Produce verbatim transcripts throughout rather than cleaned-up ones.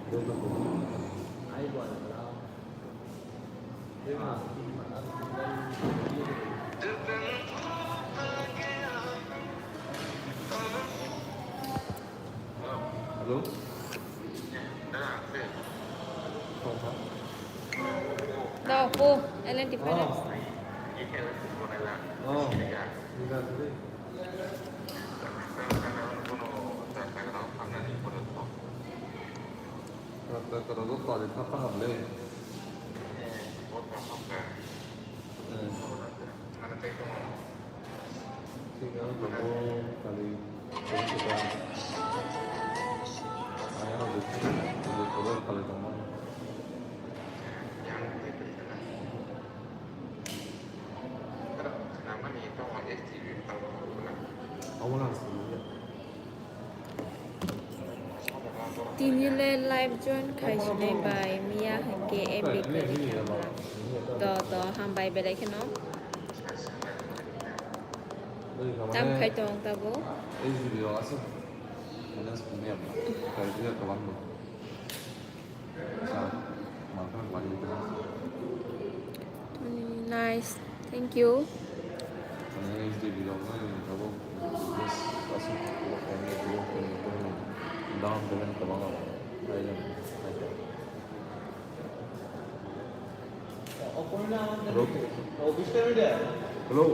Hello? Dao po, L N T Finance. Oh. Tini le live join khai sinai bai miya hwnkhe M B kwrwi khe wngkha. To, to, hambai belai kheno. Tam khai tong tabuk. Nice. Thank you. Hello. Hello.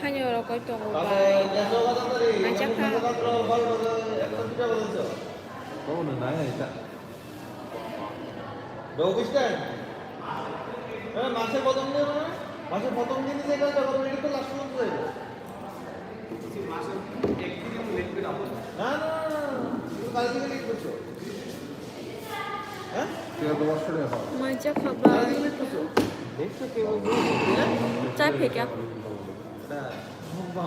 Hani oro koi tongo bai. Acha kha. Kau na nai ai ta. Dogista. Eh, mase bodong de na? Mase bodong de ni je kal jago, ini to last month de. Mase ek din late pe na. Na, na, na, na. Itu kali ke late pe. Hah? Kaya dua sore ha. Macha khabai. Kali ke late pe. Late pe ke wo. Chai phe kya? Na, hum ba,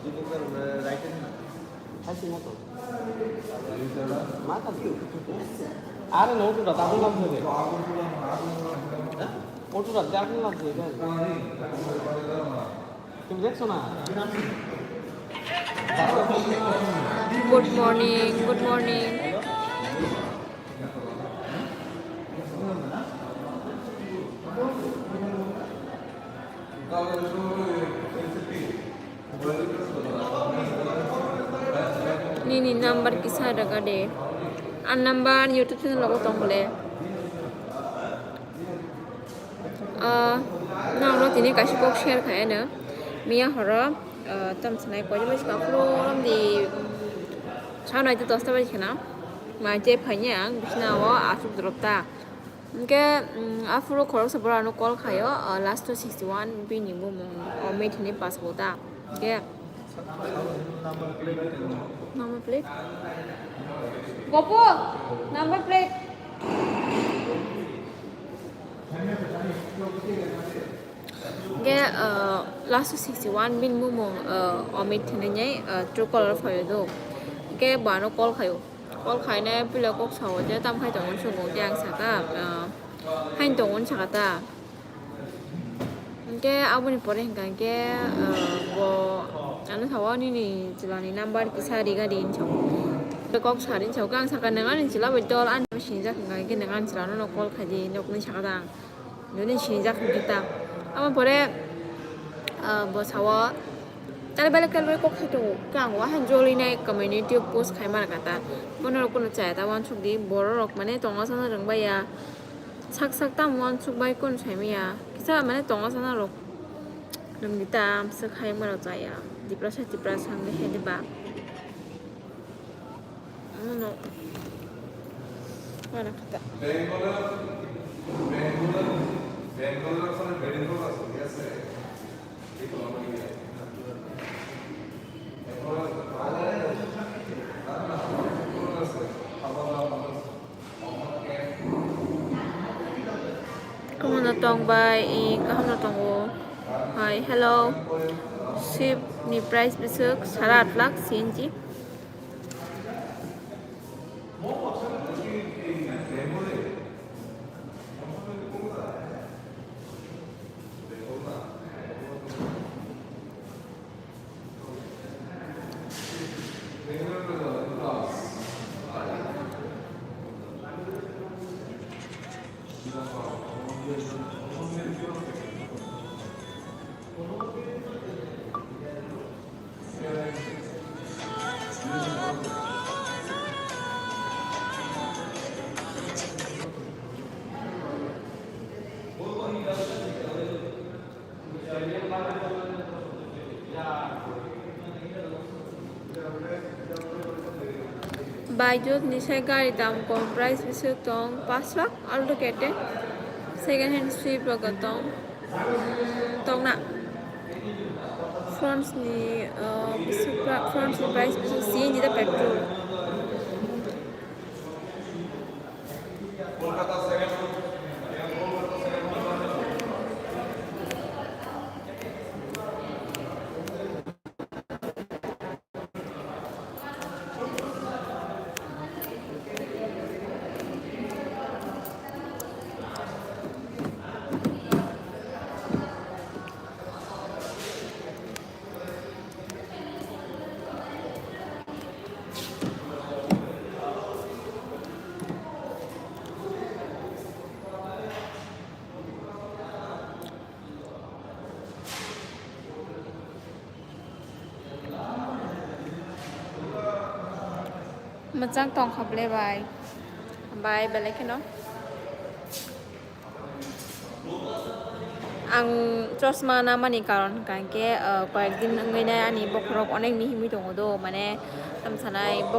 jini kar, right na. Are no, auto da, tabung lam thebe. Auto da, tabung lam thebe. Tumi dekho na? Good morning, good morning. Nini number kisa rwgade. Ang number YouTube channel logo tong bole. Ah, nang no tini kaisa kok share khai ano. Miya horo, ah, tam sanai koi bai ska pro rom di. Sa nai to dosta bai khana. Ma je phanya ang bisna o asuk drop ta. Hingke, mm, aphuru khoroksa borok ano call khaio, ah, last two sixty one bini bumung, o meet hwnwi pass bo ta. Hingke, number plate? Gopo, number plate. Hingke, ah, last two sixty one bini bumung, ah, o meet hwnwi, ah, Truecaller phaio do. Hingke, bo ano call khaio. Call khainai puila kok sao je tam khai tongo chwng khe ang saka, ah, hain tongo saka ta. Hingke aboni pore hingka hingke, ah, bo ano sao nini chwla ni number kisa riga di hinwi sao. Kok sari hinwi sao khe ang saka nwng ani chwla bai dol ani sinijak hingka hingke nwng ani chwla no call khai di hinwi saka ta ang. Nini sinijak hwnkhe ta. Amo pore, ah, bo sao, tale belai khe kok hai tongo, khe ang wahan joli nai community post khai mana kata. Bono rok kuno chaya ta wansuk di, borok rok mane tongo sana rwng bai ya. Sak sak tamo wansuk bai kuno sai maya. Kisa mane tongo sana rok rwng di ta, amswk hai mano chaya. Tiprasa, Tiprasa hwnkhe hai di ba. Ano no. Mana kata. Kamono tong bai, i kahamno tongo. Hai, hello. Sip ni price bwswk sara aat lakh C N G. Baijot ni sai gari dam kom, price bisingo tong pash lakh, Alto K ten, second hand Swift rok tong, tongna. Fronts ni, uh, bisingo pra-, fronts ni price bisingo C N G da petrol. Mwchang tongkha ble bai. Bai belai kheno. Ang chosma namani karon hwnkha hwnkhe, uh, koyek din wngwi nai ani bokhorok onek mihimwi tongo do, mane tamsanai